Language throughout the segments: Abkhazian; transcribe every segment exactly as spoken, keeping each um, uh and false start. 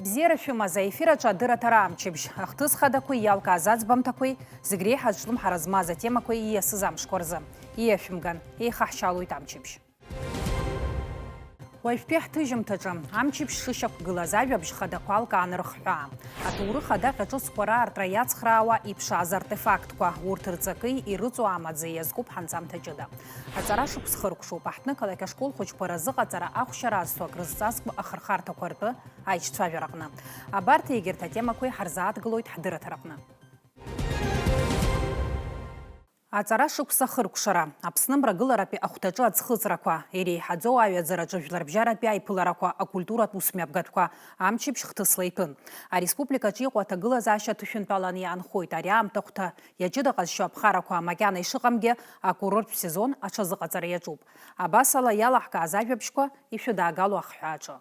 Бзиара шәымаз, аефир аҿы адырраҭара амчыбжь. Ахҭыс хадақәеи иалкааз аӡбамҭақәеи, зегь реиҳа азҿлымҳара змаз атемақәеи ииасыз амшқәа рзы. Ииашәымган, еихаҳшьалоит амчыбжь. Уажәтәи ҳҭыжьымҭаҿы, амчыбжь шышьақәгылаз ажәабжь хадақәа алкааны рыхҳәаа. Аҭоурых адаҟьа ҿыцқәа раартра иацхраауа иԥшааз артефактқәа, урҭ рҵаки ирыҵоу амаӡеи иазкуп ҳанҵамҭа ҷыда. Аҵара шықәс хыркәшоуп, аҳҭнықалақь ашкол хәыҷқәа разыҟаҵара ахәшьара азҭо акрызҵазкуа ахырхарҭақәа ртәы аиҿцәажәараҟны. Абарҭ егьырҭ атемақәа иҳарзааҭгылоит ҳдырраҭараҟны. Аҵара шықәса хыркәшара, Аԥсны мрагыларатәи ахәҭаҿы аӡхыҵрақәа, иреиҳаӡоу аҩаӡараҿы жәларбжьаратәи аиԥыларақәа, акультуратә усмҩаԥгатәқәа амчыбжь хҭысла иҭәын. Ареспубликаҿы иҟоу аҭагылазаашьа ҭышәынтәаланы иаанхоит, ари аамҭа ахәҭа иаҷыда ҟазшьо аԥхарақәа макьана ишыҟамгьы, акурорттә сезон аҽазыҟаҵара иаҿуп. Абасала, иалаҳкааз ажәабжьқәа ишәыдаагало ахҳәааҿы.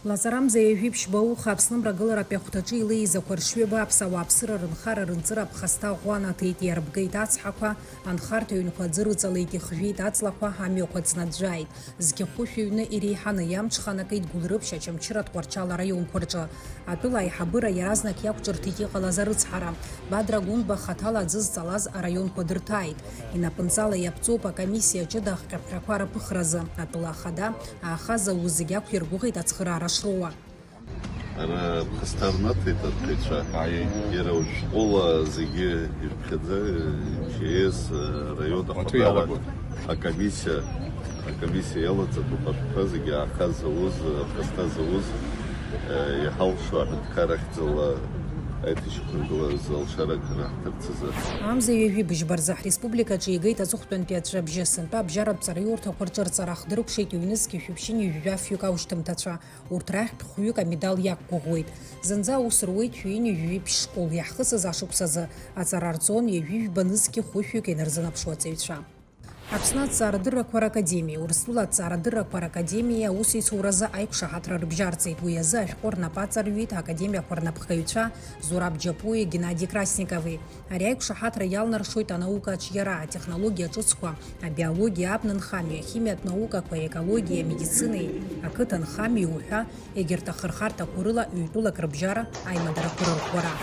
Лазарамза ҩажәиԥшьба ауха Аԥсны мрагыларатәи ахәҭаҿы илеиз ақәаршҩы бааԥс ауааԥсыра рынхара рынҵыра аԥхасҭа ӷәӷәа анаҭеит, иарбгеит ацҳақәа, анхарҭа ҩнқәа аӡы рыҵалеит, ихжәеит аҵлақәа, амҩақәа ҵнаӡәӡәааит. Зқьы хәышә ҩны иреиҳаны иамҽханакит Гәылрыԥшь, Очамчыра, Тҟәарчал араионқәа рҿы. Атәыла аиҳабыра иаразнак иақәҿырҭит иҟалаз арыцҳара. Бадра Гәынба хаҭала аӡы зҵалаз араионқәа дырҭааит. Инапынҵала иаԥҵоуп акомиссиа ҷыда ахҟьаԥҟьақәа рыԥыхразы. Атәыла ахада, аахаз ауз зегь ақәиргәыӷит ацхыраара шроуа. Ара ԥхасҭа рнаҭеит анхаҩцәа. Иара ушәҟәыла зегьы ирыԥхьаӡа, М Ч С, араион ахадара, акомиссиа, акомиссиа иалаҵатәуп ашәҟәқәа зегьы аахаз ауз, аԥхасҭа зауз, иҳалшо аҳәынҭқар ахьӡала аиҭашьақәыргыларазы алшара акыр аҳҭарц азы. Амза ҩажәи быжьба рзы ҳреспубликаҿы игеит аҵыхәтәантәи аҵәҵәабжьы, сынтәа абжьаратә ҵараиурҭақәа рҿы рҵара ахдыркәшеит ҩнызқьи шәыԥшьыни жәаҩа фҩык аушьҭымҭацәа. Урҭ рахьтә хәҩык амедал иақәгәыӷуеит. Зынӡа аус руеит шәи ҩынҩажәи жәиԥшь школ, иаҳхысыз ашықәс азы аҵара рҵон ҩажәи жәба нызқьи хәышәҩык инарзынаԥшуа аҵаҩцәа. Аԥсны аҭҵаарадыррақәа ракадемиеи Урыстәыла аҭҵаарадыррақәа ракадемиеи аусеицуразы аиқәшаҳаҭра рыбжьарҵеит. Уи азы ашәҟәы рнапы аҵарҩит академиақәа рнапхгаҩцәа Зураб Џьапуи Геннади Красникови. Ари аиқәшаҳаҭра иалнаршоит анаука аҿиара, атехнологиа ҿыцқәа, абиологиа, абна нхамҩа, ахимиатә наукақәа, аекологиа, амедицинеи, ақыҭа нхамҩеи уҳәа, егьырҭ ахырхарҭақәа рыла ҩтәылак рыбжьара аимадарақәа рырӷәӷәара.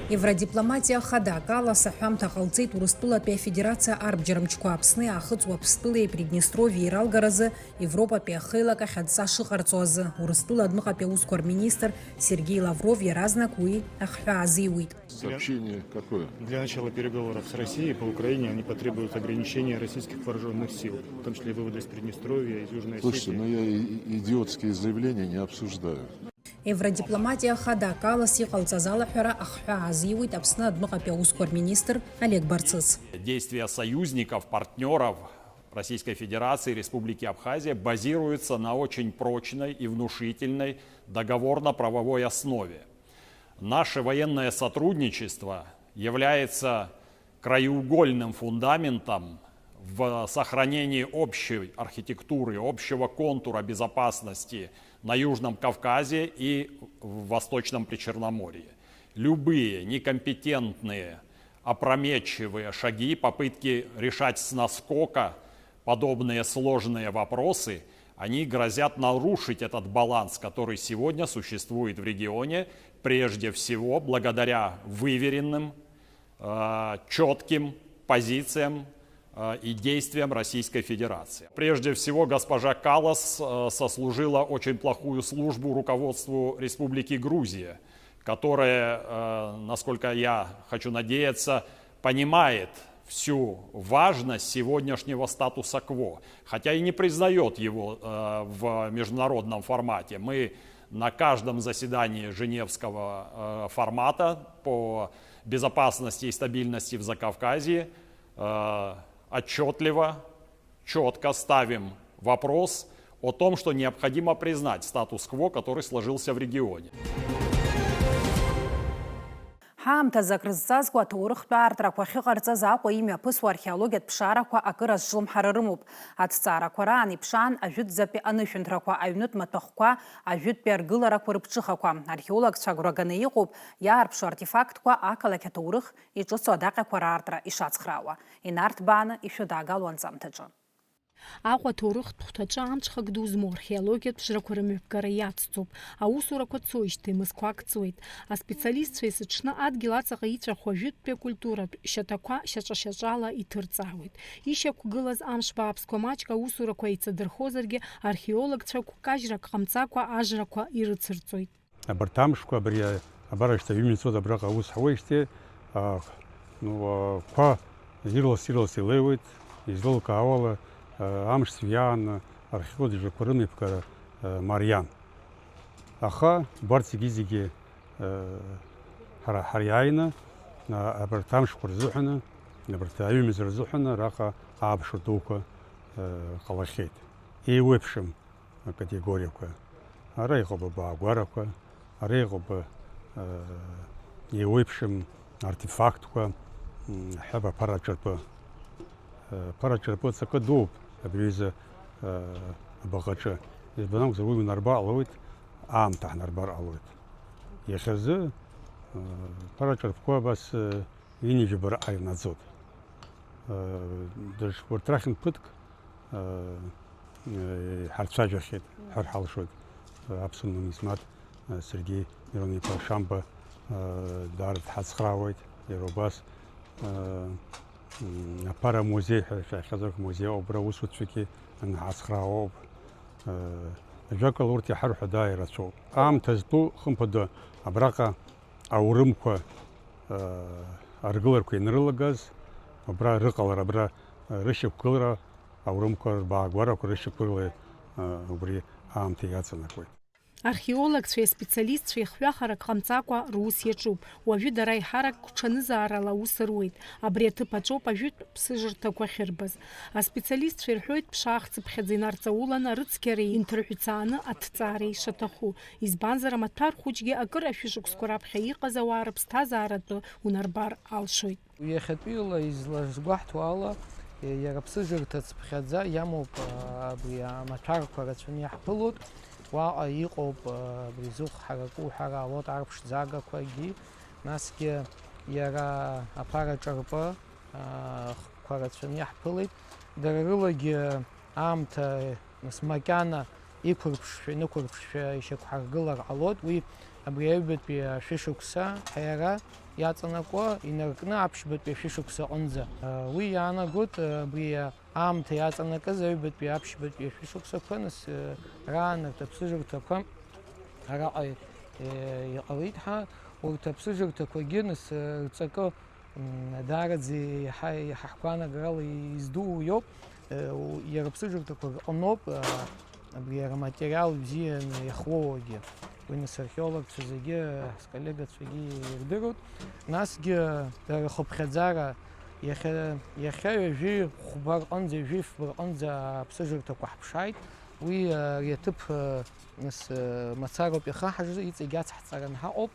Евродипломатиа ахада Калас аҳәамҭа ҟалҵеит Урыстәылатәи Афедерациа арбџьар мчқәа Аԥсни Аахыҵ Уаԥстәылеи Приднестровиеи ралгаразы Европатәи ахеилак ахь адҵа шыҟарҵо азы. Урыстәыла адәныҟатәи аусқәа рминистр Сергеи Лавров иаразнак уи ахҳәаа азиуит. Сообщение какое? Для начала переговоров с Россией по Украине они потребуют ограничения российских вооружённых сил, в том числе вывода из Приднестровья, из Южной Осетии. Слушайте, ну я и- и- идиотские заявления не обсуждаю. Евродипломатиа ахада Калас иҟалҵаз алаҳәара ахҳәаа азиуит Аԥсны адәныҟатәи аусқәа рминистр Олег Барцыц. Действия союзников, партнёров Российской Федерации, Республики Абхазия базируются на очень прочной и внушительной договорно-правовой основе. Наше военное сотрудничество является краеугольным фундаментом в сохранении общей архитектуры, общего контура безопасности на Южном Кавказе и в Восточном Причерноморье. Любые некомпетентные, опрометчивые шаги, попытки решать с наскока подобные сложные вопросы, они грозят нарушить этот баланс, который сегодня существует в регионе, прежде всего благодаря выверенным, э, чётким позициям, э, и действиям Российской Федерации. Прежде всего, госпожа Калас, э, сослужила очень плохую службу руководству Республики Грузия, которое, э, насколько я хочу надеяться, понимает всю важность сегодняшнего статуса-кво, хотя и не признаёт его, э, в международном формате. Мы на каждом заседании Женевского, э, формата по безопасности и стабильности в Закавказье, э, отчётливо, чётко ставим вопрос о том, что необходимо признать статус-кво, который сложился в регионе. Ҳаамҭазы акрызҵазкуа аҭоурыхтә аартрақәа ахьыҟарҵаз Аҟәа имҩаԥысуа археологиатә ԥшаарақәа акыр азҿлымҳара рымоуп. Аҭҵаарақәа раан иԥшаан ажәытәӡатәи анышәынҭрақәа, аҩнытә маҭәахәқәа, ажәытәтәи аргыларақәа рыԥҽыхақәа. Археологцәа агәра ганы иҟоуп иаарԥшу артефактқәа ақалақь аҭоурых иҿыцу адаҟьақәа раартра ишацхраауа. Инарҭбааны ишәыдаагало анҵамҭаҿы. Аҟәа аҭоурыхтә хәҭаҿы амҽхак ду змоу археологиатә ԥшрақәа рымҩаԥгара иацҵоуп. Аусурақәа цоижьҭеи мызқәак ҵуеит. Аспециалистцәа есыҽны адгьыл аҵаҟа иҵәаху ажәытәтәи акультуратә шьаҭақәа шьаҿа-шьаҿала иҭырҵаауеит. Ишьақәгылаз амш бааԥсқәа маҷк аусурақәа еицадырхозаргьы, археологцәа гәкажьрак ҟамҵакәа ажрақәа ирыцырҵоит. Абарҭ амшқәа абри, абар ашьҭа ҩымҩа цоит абраҟа аус ҳуеижьҭеи, а, ну, а, қәа ирлас-ирлас илеиуеит, излеилкаауала, а, амш цәгьа аан археологцәа рымҩаԥгара, а, мариан. Аха убарҭ зегьы-зегьы, а, ҳара, ҳара иааины, а, абарҭ амшқәа рзыҳәаны, абарҭ аҩымҩа рзыҳәаны араҟа ааԥшра дуқәа, а, ҟалахьеит. Еиуеиԥшым акатегориақәа. Ара иҟоуп абаагәарақәа, ара иҟоуп, э, еиуеиԥшым артефактқәа, м, ҳәап, аԥара ҿырпы. Э, аԥара ҿырпы ҵакы дууп абри аҩыза, э, абаҟаҿы. Избан акәзар, уи унарба ҟалоит, аамҭа ҳнарбар ҟалоит. Иахьазы, э, аԥара ҿырпқәа абас, э, ҩынҩажәа бара ҟанаҵоит. Э, дыш-, урҭ рахьынтә ԥыҭк, э, э, ҳарцәажәахьеит ҳәа рҳалшоит. Э, аԥсуа нумизмат, э, Сергеи Мирон-иԥа Шамба, э, даара дҳацхраауеит, иара убас, э, м, аԥара музеи ҳәа иахьазыруак музеи ауп, убра аусуцәагьы анҳацхраауоуп. Э, ажәакала, урҭ иҳарҳәо дааирацәоуп. Аамҭа зтәу, хымԥада, абраҟа аурымқәа, э, аргыларақәа ианрылагаз, убра рыҟалара, абра, э, рышьақәгылара, аурымқәа рбаагәарақәа рышьақәгылара, э, убри аамҭа иаҵанакуеит. Археологцәеи аспециалистцәеи хҩахарак ҟамҵакәа рус иаҿуп. Уажәы дара аиҳарак гәҽанызаарала аус руеит. Абри аҭыԥ аҿоуп ажәытә ԥсыжырҭақәа ахьырбаз. Аспециалистцәа ирҳәоит, ԥшаахцыԥхьаӡа инарҵауланы арыцқьареи инҭырҳәцааны аҭҵаареи шаҭаху. Избанзар, амаҭәар хәыҷгьы акыр ашәышықәсқәа раԥхьа иҟаз ауаа рыԥсҭазааратәы унарбар алшоит. Иахьатәиала излазгәаҳҭо ала, иара аԥсыжырҭа цыԥхьаӡа иамоуп, а, абри амаҭәарқәа рацәаны иаҳԥылоит. Уаҟа иҟоуп, а, абри зыхә ҳараку уҳәар аалоит, арԥшӡагақәагьы, насгьы иара аԥара ҿарпы, а, хкқәа рацәаны иаҳԥылеит. Дара рылагьы аамҭа, нас, макьана иқәырԥшшәа, инықәырԥшшәа ишьақәҳаргылар ҟалоит. Уи абри аҩбатәи ашәышықәса ҳаиара иаҵанакуа, инаркны аԥшьбатәи ашәышықәса аҟынӡа. Уи иаанагоит абри аамҭа иаҵанакыз аҩбатәи аԥшьбатәи ашәышықәсақәа, нас, раан арҭ аԥсыжырҭақәа араҟа, е, иҟалеит ҳәа. Урҭ аԥсыжырҭақәагьы, нас, рҵакы М, даараӡа иаҳа, иаҳа ҳгәаанагарала издуу иоуп. Э, у-, иара аԥсыжырҭақәа рҟноуп, а, абри иара аматериал бзианы иахуоугьы. Уи нас археологцәа зегьы, ҳколлегацәагьы ирдыруеит. Насгьы дара рхыԥхьаӡара иахьа, иахьа ҩажәи хәба рҟынӡа, ҩажәи фба рҟынӡа аԥсыжырҭақәа ҳԥшааит. Уи, а, ари аҭыԥ, а, нас, а, мацароуп иахаҳажыз, иҵегь ацҳҵаран ҳаҟоуп.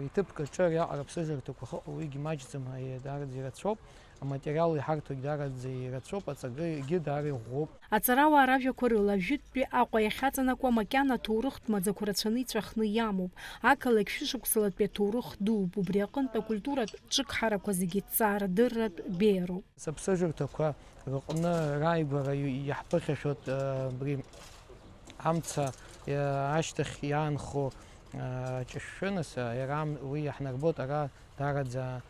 Иҭыԥк аҿы ариаҟара аԥсыжырҭақәа ахьыҟоу уигьы маҷӡам, даараӡа ирацәоуп, аматериал иҳарҭогь даараӡа ирацәоуп, аҵакгьы даара иӷәӷәоуп. Аҵарауаа ражәақәа рыла, ажәытәтәи Аҟәа иахьаҵанакуа макьана аҭоурыхтә маӡақәа рацәаны иҵәахны иамоуп. Ақалақь шәышықәсалатәи аҭоурых дууп, убри аҟынтә акультуратә ҿык ҳарақәа зегьы ҭҵаарадырратә беиароуп. Аԥсыжырҭақәа рыҟны рааигәара иаҳԥыхьашәоит, э, абри амца, э, ашьҭахь иаанхо, э, ҿышәшәы, нас, э, иара ам-, уи иаҳнарбоит ара даараӡа,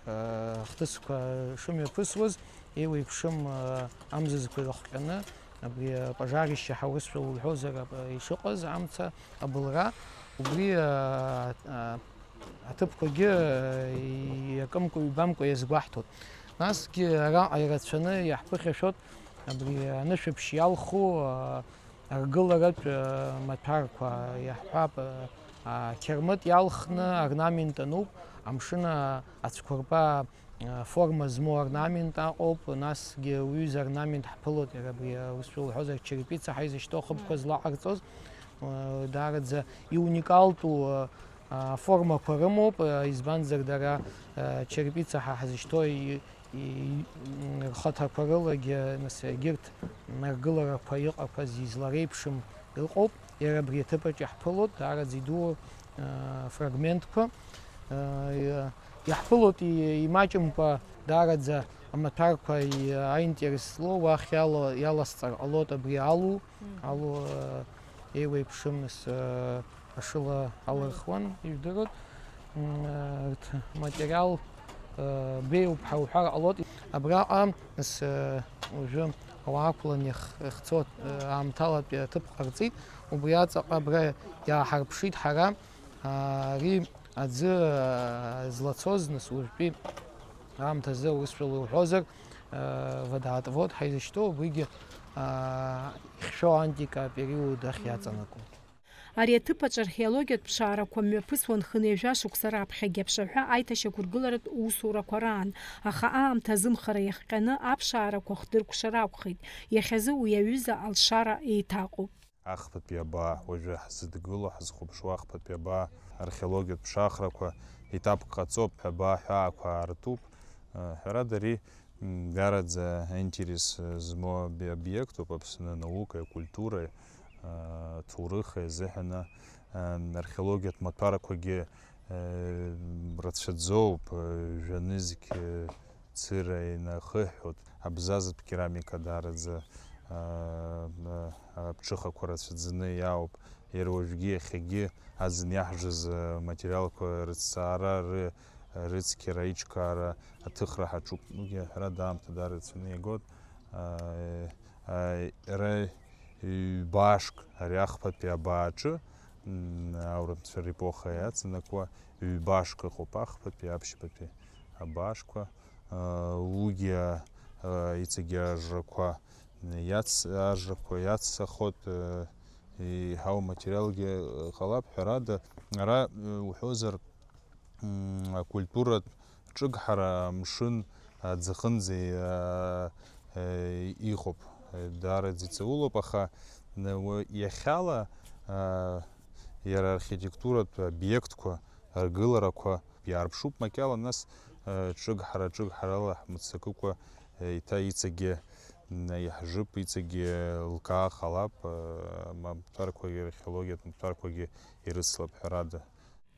э, ахҭысқәа шымҩаԥысуаз, еиуеиԥшым, э, амзызқәа ирыхҟьаны, абри, э, пожарище ҳәа урысшәа уҳәозар, э, ишыҟаз амца абылра, убри, э, э, аҭыԥқәагьы, э, иакымкәа-ҩбамкәа иазгәаҳҭоит. Насгьы араҟа ирацәаны иаҳԥыхьашәоит абри анышәаԥшь иалху, э, аргыларатә, э, маҭәарқәа, иаҳҳәап, э, ақьырмыт иалхны орнамент ануп, амшын, э, ацәқәырԥа, э, форма змоу орнамент аҟоуп, насгьы уҩыза орнамент ҳԥылоит, иара абри, э, аусшәа уҳәозар, черепица ҳәа изышьҭоу ахыбқәа злаҟарҵоз, э, даараӡа иуникалтәу, э, аформақәа рымоуп, избанзар, дара, э, черепица ҳәа ҳзышьҭоу и-, и-, рхаҭақәа рылагьы, нас, егьырҭ аргыларақәа иҟақәаз излареиԥшым ыҟоуп. Иара абри аҭыԥаҿ иаҳԥылоит даараӡа идуу, э, фрагментқәа. Э, иаҳԥылоит и-, имаҷымкәа даараӡа Амаҭәарқәа и-, аинтерес злоу уахь иала-, иаласҵар ҟалоит абри алу, Мгм. алу, э, еиуеиԥшымыз, э, ашыла алырхуан, ижәдыруеит. М, э, рҭ-, материал, э, беиоуп ҳәа уҳәар ҟалоит. Абраҟа, нас, э, уажәы ауаа ақәланы иах-, иахьцо, э, аамҭалатәи аҭыԥ ҟарҵеит. Убри аҵаҟа абра иааҳарԥшит ҳара. Ари аӡы, аа, злацоз, нас, уажәтәи аамҭазы, аурысшәала иуҳәозар, аа, водоотвод ҳәа изышьҭоу, убригьы, аа, ихьшәо антика апериод ахь иаҵанакуеит. Ари аҭыԥ аҿы археологиатә ԥшаарақәа мҩаԥысуан хынҩажәа шықәса раԥхьагьы аԥшаҳәа аиҭашьақәыргыларатә усурақәа раан, аха аамҭа азымхара иахҟьаны аԥшаарақәа хдыркәшар акәхеит. Иахьазы уи аҩыза алшара еиҭаҟоуп. Ахԥатәи абаа, уажәы ҳзыдгыло, ҳазхәаԥшуа ахԥатәи абаа, археологиатә ԥшаахрақәа, етапк ҟаҵоуп, абаа ҳәаақәа аартуп. Ҳәарада, ари, м, даараӡа аинтерес змоу обе-, обиектуп Аԥсны анаукеи, акультуреи, аҭоурыхи азыҳәан, ам, археологиатә маҭәарқәагьы, э, рацәаӡоуп, э, жәанызқь, э, цыра инахыҳәҳәоит. Абзазатә керамика даараӡа, аа, аԥҽыхақәа рацәаӡаны иаауп. Иара уажәгьы иахьагьы аӡын иаҳжыз, а, материалқәа рыцҵаара, ры-, рыцқьара, аиҿкаара аҭыхра ҳаҿуп. Уигьы аҳәара даамҭа даараӡа иагоит. Аа, аа, иара ҩбашк ари ахԥатәи абааҿы, м, аурымцәа репоха иаҵанакуа ҩбашк ыҟоуп, ахԥатәи, аԥшьбатәи абаашқәа. Уигьы, а, иҵегьы ажрақәа иац-, ажрақәа иаццахоит, а, еиҳау материалгьы ҟалап, ҳәарада, ара, а, уҳәозар, м, акультуратә ҿыгҳара амшын аӡахынӡа, а, а, иҟоуп, даараӡа иҵаулоуп, аха, н-, уа-, иахьала, а, иара архитектуратә обиектқәа, аргыларақәа иаарԥшуп, макьала нас, э, ҿыгҳара-ҿыгҳарала ҳмыццакыкәа, э, еиҭа иҵегьы, м, иаҳжып, иҵегьы лкаа ҟалап, э, амаҭәарқәагьы, археологиатә маҭәарқәагьы ирыцлап, ҳәарада.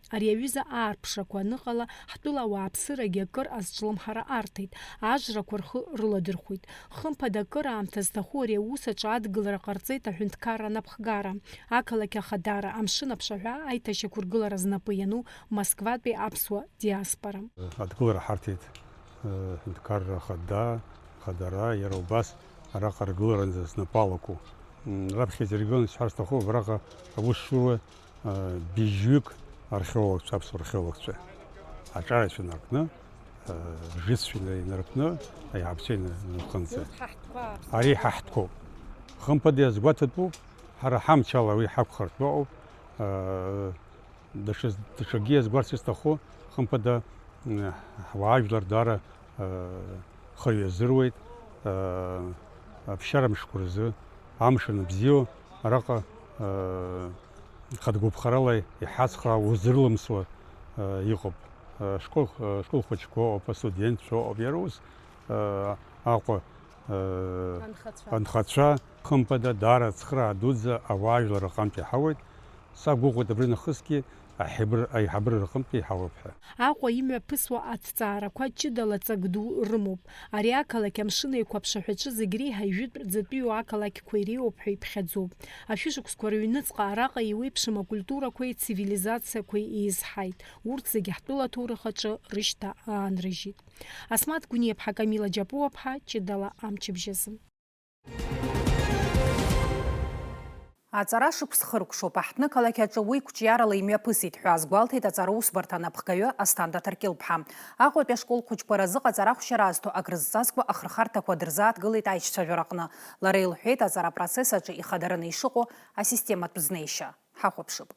Ари аҩыза аарԥшрақәа аныҟала, ҳтәыла ауааԥсырагьы акыр азҿлымҳара арҭеит, ажрақәа рхы рыладырхәит. Хымԥада, акыр аамҭа зҭаху ари аус аҿы адгылара ҟарҵеит аҳәынҭқарра анапхгара. Ақалақь Ахадара, Амшын Аԥшаҳәа аиҭашьақәыргылара знапы иану Москватәи аԥсуа диаспора. Адгылара ҳарҭеит, э, аҳәынҭқарра Ахада, Ахадара, иара убас араҟа аргыларанӡа знапы алаку. М, раԥхьаӡа иргыланы исҳәар сҭахуп, абраҟа аус шура, э, быжьҩык археологцәа, аԥсуа археологцәа аҿарацәа инаркны, э, ржьызцәа инаркны, аиҳабацәа инаркынӡа. Урҭ ҳа ҳтәқәа. Ари ҳа ҳтәқәоуп. Хымԥада иазгәаҭатәуп, ҳара ҳамчала уи ҳакәхартә ыҟоуп. Э, даҽа, даҽакгьы иазгәарц исҭаху, хымԥада, м, ҳуаажәлар даара, э, хы иазыруеит, э, аԥсшьара мшқәа рзы, амш анбзиоу, араҟа, э, хатә гәаԥхарала иҳацхраау, узырлымсуа, э, иҟоуп. Э, школ, э, школ хәыҷқәа ыҟоуп, астудентцәа ыҟоуп, иара ус, э, Аҟәа, э, анхацәа. Анхацәа, хымԥада, даара ацхыраа дуӡӡа ауаажәлар рҟынтә иҳауеит. Сақәгәыӷуеит абри нахысгьы аҳибр-, аиҳабыра рҟынтәи иҳауп ҳәа. Аҟәа имҩаԥысуа аҭҵаарақәа ҷыдала ҵак ду рымоуп. Ари ақалақь Амшын Еиқәа аԥшаҳәаҿы зегь реиҳа ижәытәӡатәиу ақалақьқәа иреиуоуп ҳәа иԥхьаӡоуп. Ашәышықәсқәа рыҩныҵҟа араҟа еиуеиԥшым акультурақәеи цивилизациақәеи еизҳаит. Урҭ зегьы ҳтәыла аҭоурых аҿы рышьҭа аанрыжьит. Асмаҭ Гәыниаԥҳа, Камила Џьапуаԥҳа, ҷыдала амчыбжь азы. Аҵара шықәс хыркәшоуп, аҳҭны-қалақь аҿы уи қәҿиарала имҩаԥысит ҳәа азгәалҭеит аҵара усбарҭа анапхгаҩы Асҭанда Ҭаркьыл-ԥҳа. Аҟәатәи ашкол хәыҷқәа разыҟаҵара ахәшьара азҭо акрызҵазкуа ахырхарҭақәа дырзааҭгылеит аишьцәажәараҟны. Лара илҳәеит, аҵара апроцесс аҿы ихадараны ишыҟоу асистематә знеишьа. Ҳахәаԥшып.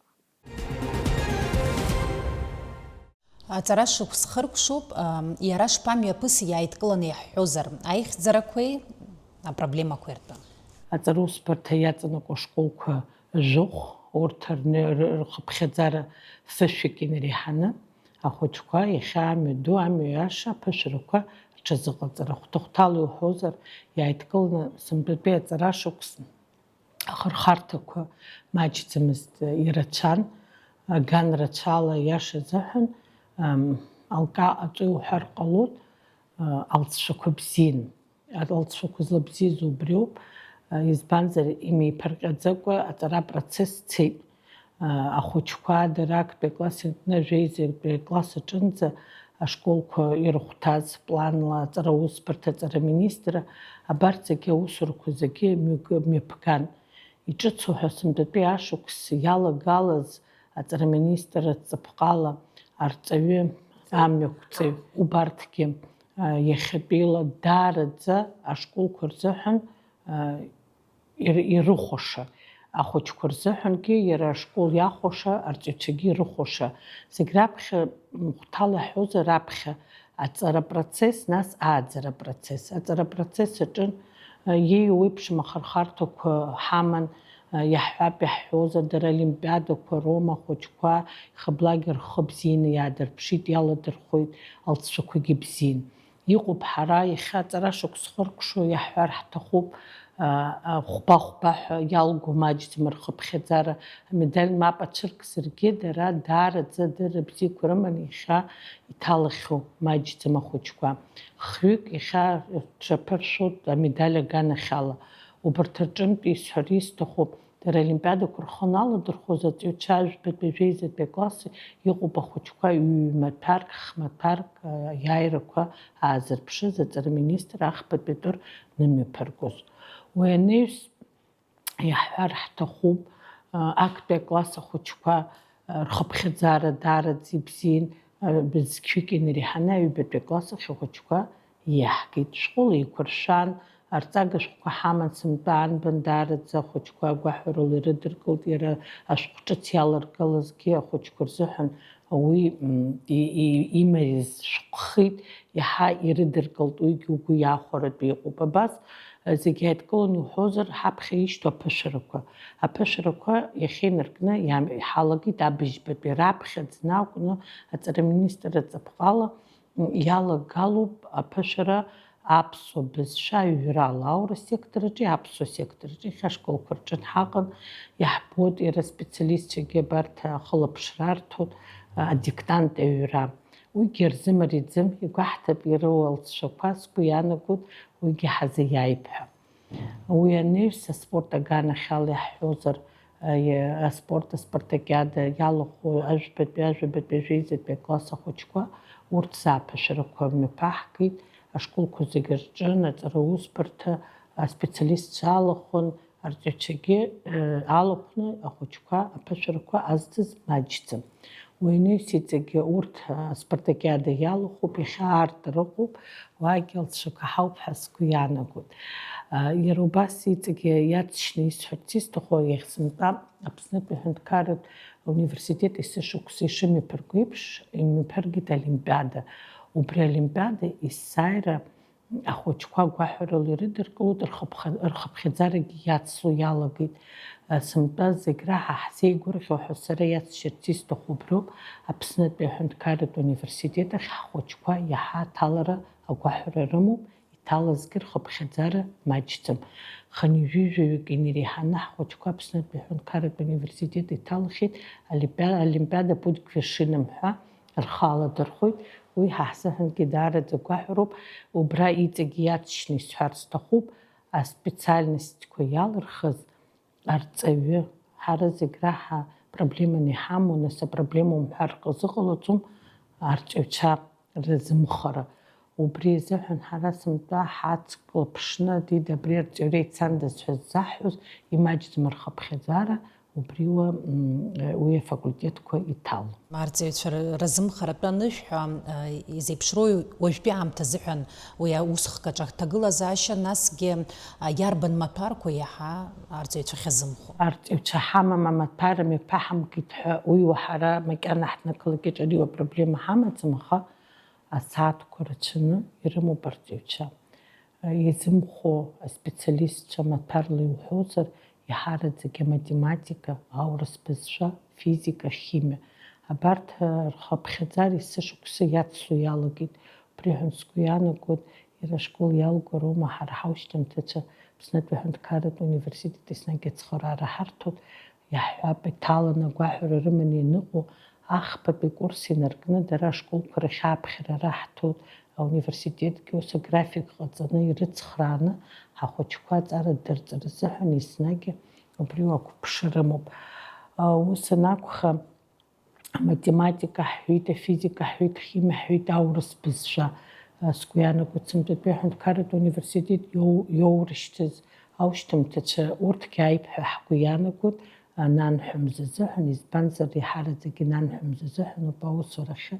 Аҵара шықәс хыркәшоуп, ам, иара шԥамҩаԥыси иааидкыланы иаҳҳәозар, аихьӡарақәеи апроблемақәеи ртәы? Аҵара усбарҭа иаҵанакуа ашколқәа жәохә, урҭ рны-, ры-, рхыԥхьаӡара фышәк инареиҳаны, ахәыҷқәа иахьа амҩаду, амҩа иаша аԥышәарақәа рҽазыҟаҵара. Хәҭа-хәҭала иуҳәозар, иааидкыланы сынтәатәи аҵара шықәс ахырхарҭақәа маҷӡамызт, ирацәан, аган рацәала, иаша азыҳәан, ам, алкаа аҵәы уҳәар ҟалоит, алҵшәақәа бзиан. Алҵшәақәа злабзиаз убриоуп, избанзар, имеиԥырҟьаӡакәа аҵара апроцесс цеит. Ахәыҷқәа дара актәи акласс ианкны жәеизатәи акласс аҿынӡа ашколқәа ирыхәҭаз планла аҵара аусбарҭа аҵара министра, абарҭ зегьы аусурақәа зегьы мҩаг-, мҩаԥган. Иҿыцу ҳәа сынтәатәи ашықәс иалагалаз аҵара министр аҵыԥҟала арҵаҩы, амҩақәҵаҩ убарҭгьы, а, иахьатәиала даараӡа ашколқәа рзыҳәан, а, ир-, ирыхәаша, ахәыҷқәа рзыҳәангьы иара ашкол иахәаша, арҵаҩцәагьы ирыхәаша, зегь раԥхьа, м, хәҭала иаҳҳәозар, раԥхьа аҵара процесс, нас ааӡара процесс. Аҵара процесс аҿы, а, иеиуеиԥшым ахырхарҭақәа ҳаман, а, иаҳҳәап, иаҳҳәозар, дара олимпиадақәа роума, ахәыҷқәа ихаблак рхы бзианы иаадырԥшит, иаладырхәит, алҵшәақәагьы бзиан. Иҟоуп, ҳара иахьа аҵара шықәс хыркәшо иаҳҳәар ҳҭахуп, а, а, хәба-хәба ҳәа иалго маҷӡам рхыԥхьаӡара. Амедаль мап ацәыркзаргьы, дара даараӡа адырра бзиақәа рыманы иахьа иҭалахьоу маҷӡам ахәыҷқәа. Хҩык иахьа рҽаԥыршәоит амедаль аганахьала. Убарҭ рҿынтә исҳәар исҭахуп, дара олимпиадақәа рхы аналадырхәуаз аҵаҩцәа жәбатәи, жәеизатәи акласс иҟоуп ахәыҷқәа ҩ-маҭәарк, х-маҭәарк, а, аиааирақәа аазырԥшыз аҵара министр ахԥатәи атәы нымҩаԥыргоз. Уи анаҩс, иаҳҳәар ҳҭахуп, а, актәи акласс ахәыҷқәа, а, рхыԥхьаӡара даараӡа ибзиан, а, бызқьҩык инареиҳаны аҩбатәи акласс ахь ахәыҷқәа иаҳгеит. Шәҟәыла еиқәыршәан, арҵага шәҟәқәа ҳаман, сынтәа анбан даараӡа ахәыҷқәа агәаҳәарыла ирыдыркылт, иара ашәҟәы ҿыц иаларгылазгьы ахәыҷқәа рзыҳәан уи, м, и-, и-, имариаз шәҟәхеит, иаҳа ирыдыркылт, уигьы угәы иахәаратәы иҟоуп. Абас, э, зегь ааидкыланы иуҳәозар, ҳаԥхьа ишьҭоу аԥышәарақәа. Аԥышәарақәа иахьа инаркны иам-, иҳалагеит абыжьбатәи, раԥхьаӡаны акәны аҵара министр аҵыԥҟала, м, иалагалоуп аԥышәара аԥсуа бызшәа аҩрала, аурыс сектор аҿы, аԥсуа сектор аҿы, иахьа ашколқәа рҿы ҳаҟан, иаҳбоит, иара специалистцәагьы абарҭ ахылаԥшра арҭоит, адиктант аҩра. Уигьы рзымариаӡам, игәаҳҭап, ироуа алҵшәақәа, сгәы иаанагоит, уигьы ҳазиааип ҳәа. Уи анаҩс, аспорт аганахьала иаҳҳәозар, аспорт аспартакиада иалахәу ажәбатәи, ажәабатәи, ажәеизатәи акласс ахәыҷқәа, урҭ зааԥышәарақәа мҩаԥаҳгеит, ашколқәа зегьы рҿы аҵара усбарҭа аспециалистцәа алахәын, арҵаҩцәагьы, э, алахәны ахәыҷқәа аԥышәарақәа азҭаз маҷӡам. Уи анаҩс иҵегьы урҭ, а, аспартакиада иалахәуп, иахьа аартра ыҟоуп, уаагьы алҵшәақәа ҳауп ҳәа сгәы иаанагоит. А, иара убас иҵегьы иаҵшьны исҳәарц исҭаху, иахьсынтәа Аԥснытәи аҳәынҭқарратә университет есышықәса ишымҩаԥырго еиԥш, имҩаԥыргеит олимпиада. Убри олимпиада есааира ахәыҷқәа гәаҳәарыла ирыдыркылоит, рхыԥха-, рхыԥхьаӡарагьы иацло иалагеит. Сынтәа зегь раҳа ҳзеигәырӷьо ҳәа сара иаҵшьырц исҭаху убриоуп, Аԥснытәи аҳәынҭқарратә университет ахь ҳхәыҷқәа иаҳа аҭалара, агәаҳәара рымоуп, иҭалазгьы рхыԥхьаӡара маҷӡам. Хынҩажәижәаҩык инареиҳаны ҳхәыҷқәа Аԥснытәи аҳәынҭқарратә университет иҭалахьеит, олимпиа-, олимпиада путь к вершинам ҳәа рхы аладырхәит, уи ҳа ҳзыҳәангьы даараӡа гәаҳәароуп. Убра иҵегь иаҵшьны исҳәар сҭахуп, аспециальностьқәа иалырхыз арҵаҩы, ҳара зегь раҳа проблеманы иҳамоу, нас апроблема умҳәар рҟазы ҟалаӡом, арҵаҩцәа рзымхара. Убри азыҳәан ҳара сынтәа ҳацклаԥшны, дида, абри арҵаҩра ицандаз ҳәа ззаҳҳәоз, имаҷӡам рхыԥхьаӡара, убриуа, м, уи афакультетқәа иҭало. Арҵаҩцәа р-, рзымхаратәы анышә ҳәа, а, изеиԥшроу уажәтәи аамҭа азыҳәан уи аусхк аҿы аҭагылазаашьа, насгьы, а, иарбан маҭәарқәа иаҳа арҵаҩцәа ахьазымхо? Арҵаҩцәа ҳамам, амаҭәар мҩаԥаҳамкит ҳәа уи уаҳара макьана ҳҭнықалақь аҿы ари апроблема ҳамаӡам, аха асааҭқәа рацәаны ирымоуп арҵаҩцәа. Изымхо аспециалистцәа маҭәарла иуҳәозар, иаҳараӡак аматематика, аурыс бызшәа, физика, химиа. Абарҭ, э, рхыԥхьаӡара есышықәса иацло иалагеит. Убри аҟынтә сгәы иаанагоит, иара ашкол иалгароума, ҳара ҳаушьҭымҭацәа Аԥснытәи аҳәынҭқарратә университет еснагь ацхыраара ҳарҭоит, иаҳҳәап, иҭаланы агәаҳәара рыманы ианыҟоу, ахԥатәи курс инаркны дара ашколқәа рахь ааԥхьара раҳҭоит, Ауниверситетгьы ус аграфик ҟаҵаны ирыцхрааны, ҳахәыҷқәа аҵара дырҵар азыҳәан еснагь убри уақәыԥшы рымоуп. Ус анакәха, аматематика ҳҳәеит, афизика ҳҳәеит, ахимиа ҳҳәеит, аурыс бызшәа, сгәы иаанагоит, сынтәатәи аҳәынҭқарратә университет иоу-, иоурышьҭыз, аушьҭымҭацәа урҭгьы ааип ҳәа ҳгәы иаанагоит, нанҳәа мза азыҳәан, избанзар, еиҳараӡак инанҳәа мза азыҳәан ауп аусурахьы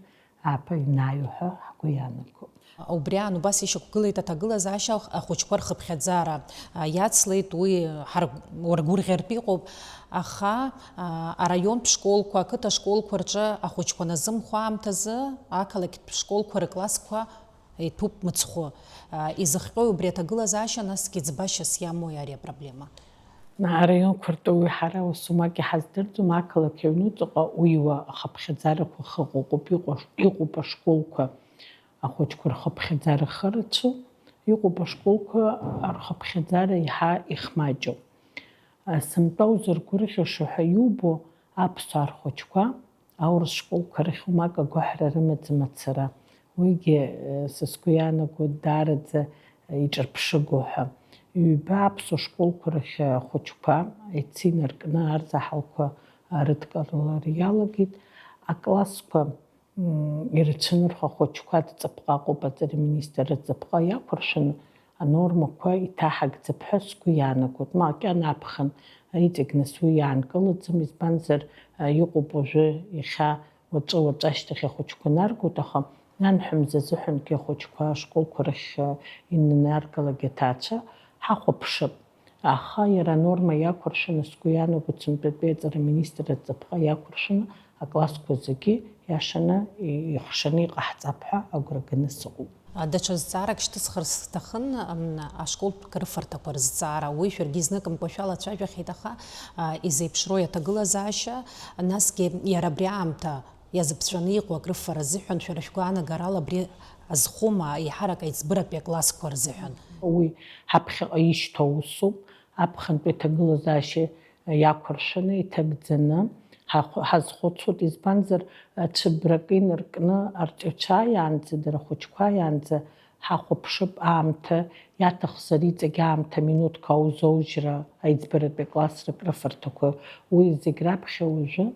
ааԥа инаҩу ҳәа ҳгәы иаанагоит. Убри аан убас ишьақәгылеит аҭагылазаашьа, ахәыҷқәа рхыԥхьаӡара, а, иацлеит, уи ҳар-, уаргәырӷьартә иҟоуп, аха, а, араионтә школқәа, ақыҭа школқәа рҿы ахәыҷқәа назымхәа аамҭазы ақалақьтә школқәа рыклассқәа иҭәуп мыцхәы. А, изыхҟьои убри аҭагылазаашьа, насгьы ӡбашьас иамои ари апроблема? Араионқәа ртәы уи ҳара ус умак иҳаздырӡом, ақалақь аҩнуҵаҟа уиуа ахыԥхьаӡарақәа хыҟоуп, иҟоуп, иҟоуп ашколқәа ахәыҷқәа рхыԥхьаӡара хырацәоу, иҟоуп ашколқәа рхыԥхьаӡара еиҳа ихмаҷу. Сынтәа узыргәырӷьаша ҳәа иубо аԥсуаа рхәыҷқәа аурыс школқәа рахь умак агәаҳәара рымаӡам ацара. Уигьы, са сгәы иаанагоит, даараӡа иҿырԥшыгоу ҳәа. Ҩба аԥсуа школқәа рахь ахәыҷқәа еицинаркны арзаҳалқәа рыдкылара иалагеит. Аклассқәа М, ирацәаны рхахәыҷқәа адҵаԥҟа ыҟоуп, аҵара министр адҵаԥҟа иақәыршәаны анормақәа иҭаҳагӡап ҳәа сгәы иаанагоит. Макьана аԥхын иҵегь нас уи иаанкылаӡом, избанзар, а, иҟоуп уажәы иахьа уаҵәы-уаҵәы ашьҭахь ахәыҷқәа наргоит, аха нанҳәа мза азыҳәангьы ахәыҷқәа ашколқәа рахь, а, инанаргалак аҭаацәа ҳахәаԥшып. Аха иара анорма иақәыршәаны, сгәы иаанагоит, сынтәатәи аҵара аминистр адҵаԥҟа иақәыршәаны аклассқәа зегьы иашаны ихшаны иҟаҳҵап ҳәа агәра ганы сыҟоуп. Даҽа зҵаарак шьҭысхыр сҭахын, м, ашколтә крыфарҭақәа рызҵаара. Уи шәаргьы изныкымкәа шәалацәажәахьеит, аха, а, изеиԥшрои аҭагылазаашьа, насгьы иара абри аамҭа иазыԥҵәаны иҟоу акрыфара азыҳәан шәара шәгәаанагарала абри азхоума, еиҳарак аиҵбыратәи аклассқәа рзыҳәан? Уи ҳаԥхьаҟа ишьҭоу усуп, аԥхынтәи аҭагылазаашьа иақәыршәаны, иҭагӡаны ҳахә-, ҳазхәыцуеит, избанзар, цәыббрак инаркны арҵаҩцәа иаанӡа, дара ахәыҷқәа иаанӡа ҳахәаԥшып аамҭа, иаҭахзар иҵегь аамҭа минуҭк аузоужьра аиҵбыратәи аклассра акрыфарҭақәа, уи зегь раԥхьа уажәы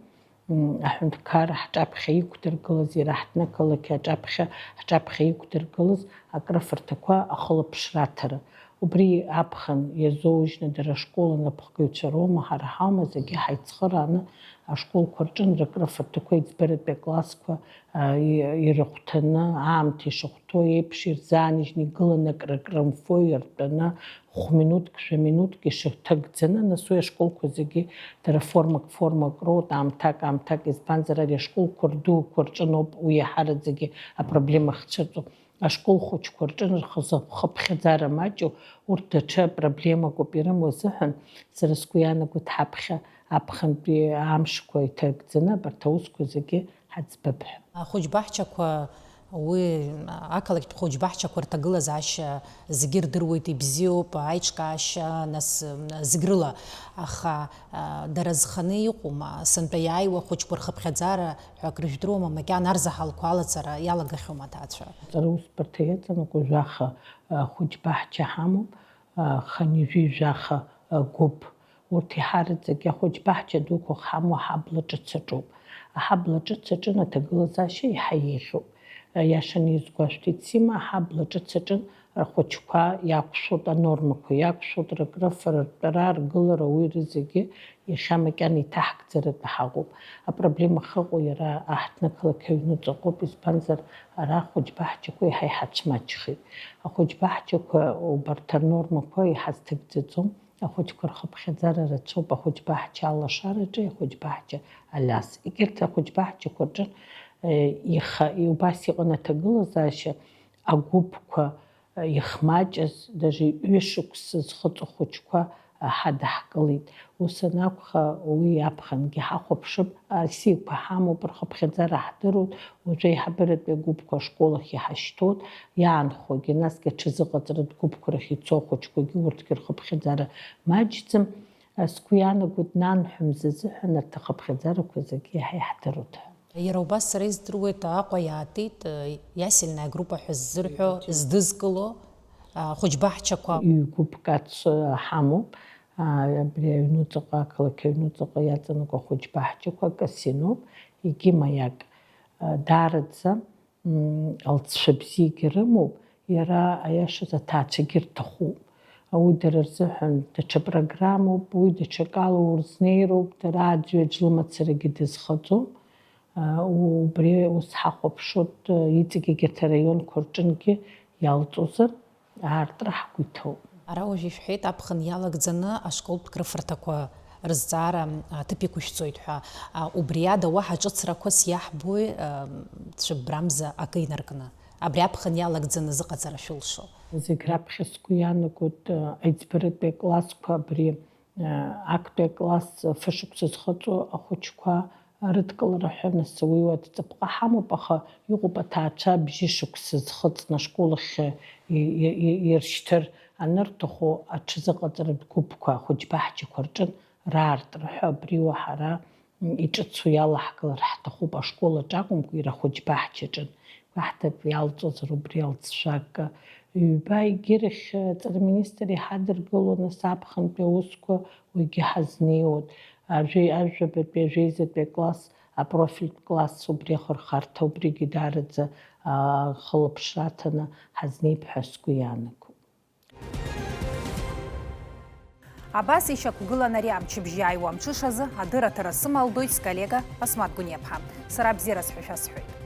М, аҳәынҭқар ҳҿаԥхьа иқәдыргылаз, иара ҳҭнықалақь аҿаԥхьа, ҳҿаԥхьа иқәдыргылаз акрыфарҭақәа ахылаԥшра аҭара. Убри аԥхын иазоужьны дара ашкол анапхгаҩцәа роума, ҳара ҳаума, зегьы ҳаицхырааны ашколқәа рҿынтә акрыфарҭақәа, аиҵбыратәи аклассқәа, а, и-, ирыхәҭаны, аамҭа ишахәҭоу еиԥш ирзааныжьны игыланы акры-, акрымфо иртәаны, хә-минуҭк, жәа-минуҭк ишыҭагӡаны, нас уи ашколқәа зегьы дара формак, формак роуеит, аамҭак, аамҭак, избанзар, ари ашколқәа рдуқәа рҿыноуп уи иаҳараӡагьы апроблема ахьцәырҵуа. Ашкол хәыҷқәа рҿы рхазы хыԥхьаӡара маҷу, урҭ даҽа проблемак ауп ирымоу азыҳәан, сара сгәы иаанагоит, ҳаԥхьа аԥхынтәи амшқәа иҭагӡаны абарҭ аусқәа зегьы ҳаӡбап ҳәа. Ахәыҷбаҳчақәа, уи, ақалақьтә хәыҷбаҳчақәа рҭагылазаашьа зегьы рдыруеит, ибзиоуп, аиҿкаашьа, нас, зегь рыла. Аха, а, дара зханы иҟоума? Сынтәа иааиуа ахәыҷқәа рхыԥхьаӡара ҳәа акрыжәдыруама, макьана арзаҳалқәа алаҵара иалагахьоума аҭаацәа? Аҵара усбарҭа иаҵанакуа жәаха, а, хәыҷбаҳча ҳамоуп, а, хынҩажәи жәаха, а, гәыԥ. Урҭ иҳараӡак ахәыҷбаҳча дуқәа ҳамоу аҳабла ҿыц аҿоуп. Аҳабла ҿыц аҿы аҭагылазаашьа иаҳа еиӷьуп. Иашаны изгәашәҭеит Сима, аҳабла ҿыц аҿы рхәыҷқәа иақәшәоит, анормақәа иақәшәоит, рыкрыфара, ртәара, ргылара, уи рызегьы иахьа макьана иҭаҳгӡаратәы ҳаҟоуп. Апроблема ахьыҟоу иара аҳҭнықалақь аҩнуҵаҟоуп, избанзар, ара ахәыҷбаҳчақәа еиҳа иҳацәмаҷхеит. Ахәыҷбаҳчақәа убарҭ анормақәа иҳазҭагӡаӡом. Ахәыҷқәа рхыԥхьаӡара рацәоуп ахәыҷбаҳча алашараҿы, ахәыҷбаҳча Алиас. Егьырҭ ахәыҷбаҳчақәа рҿы, э, иха-, убас иҟан аҭагылазаашьа, агәыԥқәа, э, ихмаҷыз, даже ҩышықәса зхыҵуа хәыҷқәа, э, ҳадаҳкылеит. Ус анакәха, уи аԥхынгьы ҳахәаԥшып, асиақәа ҳамоуп, рхыԥхьаӡара ҳдыруеит, уажәы аиҳабыратәи агәыԥқәа ашкол ахь иҳашьҭоуп, иаанхогьы, насгьы аҽазыҟаҵаратә гәыԥқәа рахь ицо ахәыҷқәагьы урҭгьы рхыԥхьаӡара маҷӡам. Сгәы иаанагоит, нанҳәа мза азыҳәан арҭ ахыԥхьаӡарақәа зегьы иаҳа иаҳдыруеит ҳәа. Иара убас сара издыруеит, Аҟәа иаатит, э, иасельная группа ҳәа ззырҳәо, здызкыло, а, хәыҷбаҳчақәа. Ҩ-гәыԥк ацә ҳамоуп, а, абри аҩнуҵаҟа, ақалақь аҩнуҵаҟа иаҵанакуа хәыҷбаҳчақәа, касиноуп, егьи маиак. А, даараӡа, м, алҵшәа бзиагьы рымоуп, иара, аиашаз, аҭаацәагьы рҭахуп. Уи дара рзыҳәан даҽа программоуп, уи даҽакала урзнеироуп, дара аӡәы аӡә лымацарагьы дызхаӡом. Убри ус ҳахәаԥшуеит, иҵегь егьырҭ араионқәа рҿынгьы иалҵозар, аартра ҳгәы иҭоуп. Ара уажә ишәҳәеит, аԥхын иалагӡаны ашколтә крыфарҭақәа рызҵаара аҭыԥ иқәышәҵоит ҳәа. Убри ада уаҳа ҿыцрақәас иаҳбои, цәыббрамза акы инаркны? Абри аԥхын иалагӡаны зыҟаҵара шәылшо? Зегь раԥхьа сгәы иаанагоит, аиҵбаратәи аклассқәа абри, актәи акласс фышықәса зхыҵуа ахәыҷқәа рыдкылара ҳәа, нас уи уа ҵыԥҟа ҳамоуп, аха иҟоуп аҭаацәа бжьышықәса зхыҵны ашкол ахь и-, и-, и-, иршьҭыр анырҭаху аҽазыҟаҵаратә гәыԥқәа, ахәыҷбаҳчақәа рҿы раартра ҳәа, абри уа ҳара, м, иҿыцу иалаҳгалар ҳҭахуп, ашкол аҿы акәымкәа, иара ахәыҷбаҳчаҿын. Уи ҳҭатә иалҵуазар убри алҵшәа акы. Ҩба егьирахь, э, аҵара министр иҳадыргыло, нас аԥхынтәи аусқәа уигьы ҳазнеиуан. Ажәеи-, ажәабатәи, ажәеизатәи акласс, апрофильтә класс убри ахырхарҭа, убригьы даараӡа, аа, хылаԥшра аҭаны ҳазнеип ҳәа сгәы иаанагоит. Абас ишьақәгылан ари амчыбжь иааиуа амҽышазы адырраҭара сымалдоит сколлега Асмаҭ Гәыниаԥҳа. Сара абзиараз ҳәа шәасҳәоит.